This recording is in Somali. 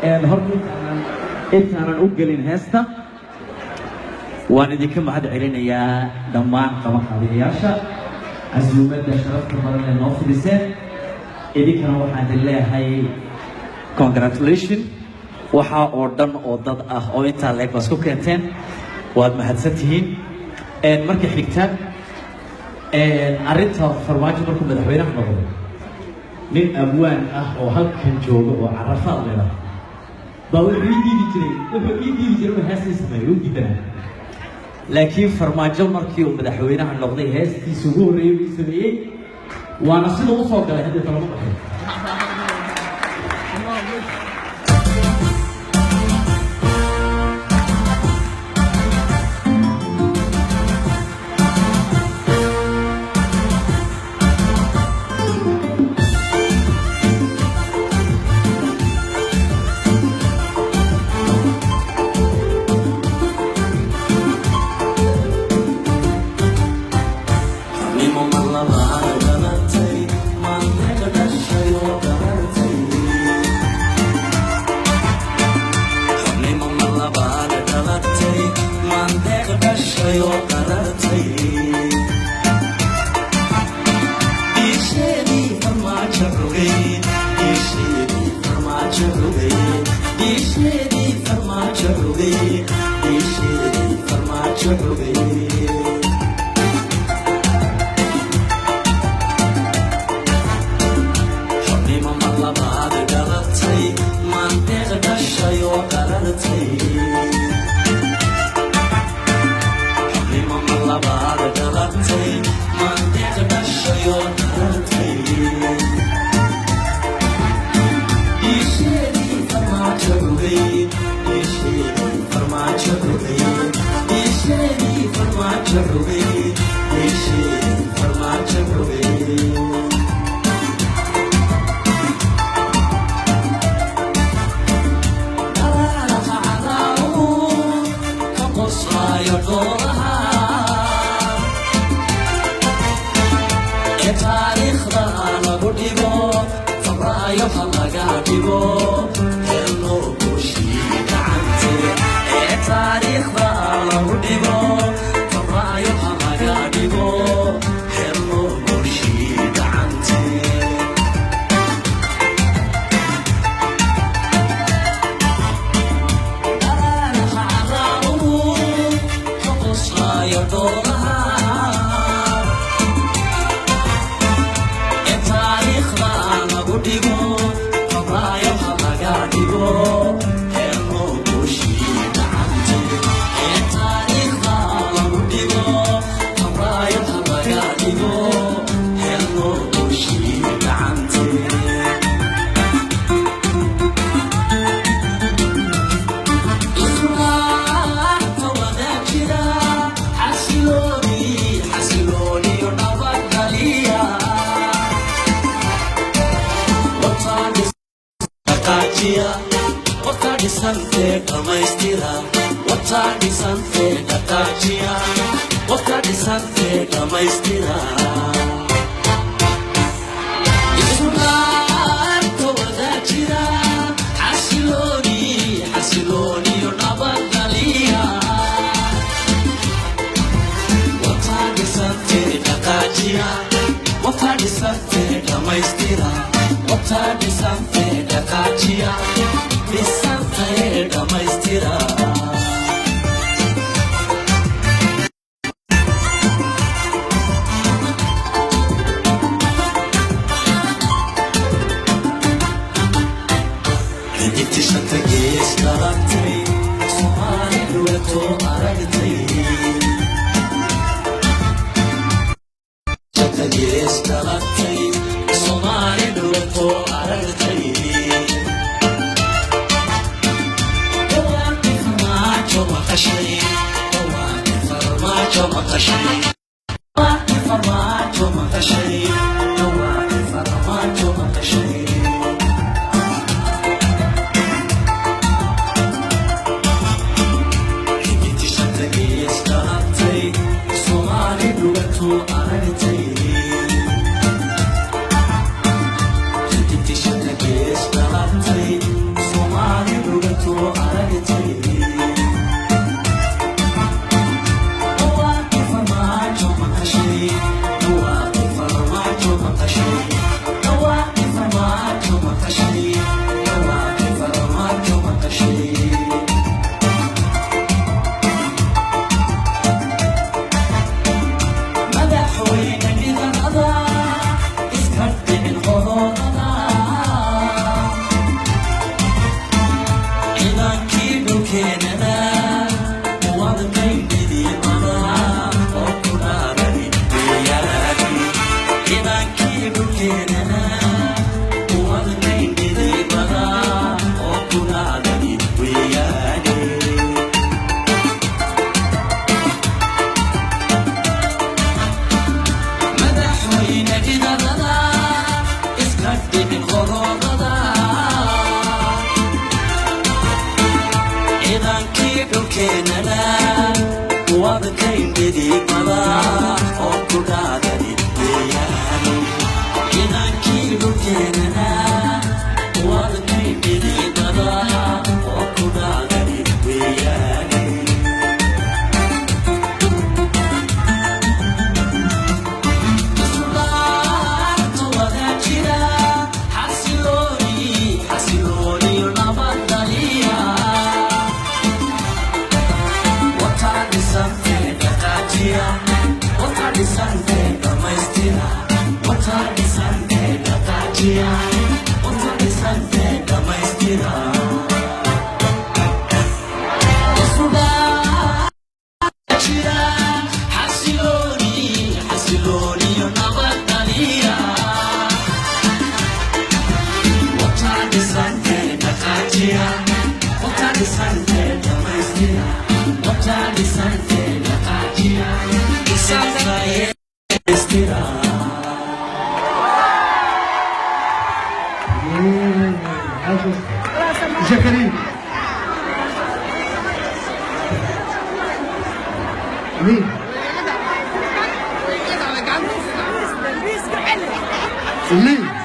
Horta intaanan u gelin heesta, waan idinka mahad celinayaa dhammaan qabanqaabiyayaasha casuumadda sharafta badan ee noo fidiseen. Idinkana waxaan idin leeyahay congratulation. Waxaa oo dhan oo dad ah oo intaa leeg baas ku keenteen, waad mahadsan tihiin. Marka xigta, arrinta Farmaajo markuu madaxweynaha noqdo, nin abwaan ah oo halkan jooga oo Carafaad leedahay baa wuxuu ii diidi jiray inuu heestii sameeyo u diidanaa. Laakiin Farmaajo markii uu madaxweynaha noqday, heestiisa ugu horreeyay uu sameeyey, waana siduu usoo galay. Haddii talama baxay. Nimo mar labaad dhalatay, maanta dhashay oo dhalatay. Xubnimo mar labaad dhalatay, maandeeq dhashay oo dhalatay. Dhiisheedii Farmaajo rogay, dhiisheedii Farmaajo rogay, dhiisheedii Farmaajo rogay, dhiisheedii Farmaajo rogay. Xornimo mar labaad dhalatay, maandeeq dhashay oo dhalatay. Xornimo mar labaad dhalatay, maandeeq dhashay oo dhalatay. Dhiisheedii Farmaajo rogay, dhiisheedii Farmaajo rogay, dhiisheedii Farmaajo rogay, dhiisheedii Farmaajo rogay. Taariikhda lagu dhigo fabraayo ha laga dhigo helno guushii gacante. Ee taariikhda lagu dhigo fabraayo ha laga dhigo helno guushii gacante. Taariikhda lagu dhigo fabraayo ha laga dhigo helno guushii gacante. Ee taariikhda lagu dhigo fabraayo ha laga dhigo helno guushii gacante. Ismaanta wadaajira xasilooni, xasilooniyo nabadgaliya. Dhaqaajiya wataa dhisantee dhammaystira, wataa dhisantee dhaqaajiya, wataa dhisantee dhammaystira. Ismaanta wadaajira xasilooni, xasilooniyo nabadgaliya. Wataa dhisantee dhaqaajiya, wataa dhisantee dhammaystira, wataa dhisantee dhaqaajiya, dhisantee dhammaystira. Xidigti shanta gees dhalatay, Soomaali dhulatoo aragtay. Shanta gees dhalatay, Soomaali dhulatoo aragtay. Dhawaaqi Farmaajo maqashay, dhawaaqi Farmaajo maqashay, dhawaaqi Farmaajo maqashay, dhawaaqi Farmaajo maqashay. Xidigti shanta gees dhalatay, Soomaali dhulatoo aragtay. Xidigti shanta gees dhalatay, Soomaali Dhulkeenana wadkayn dhidigbada oo ku dhaadani weeyaan. Ciidankii dhulkeenana wadkayn dhidigbada oo ku dhaadani weeyaan. Jacqueline. مين؟ مين؟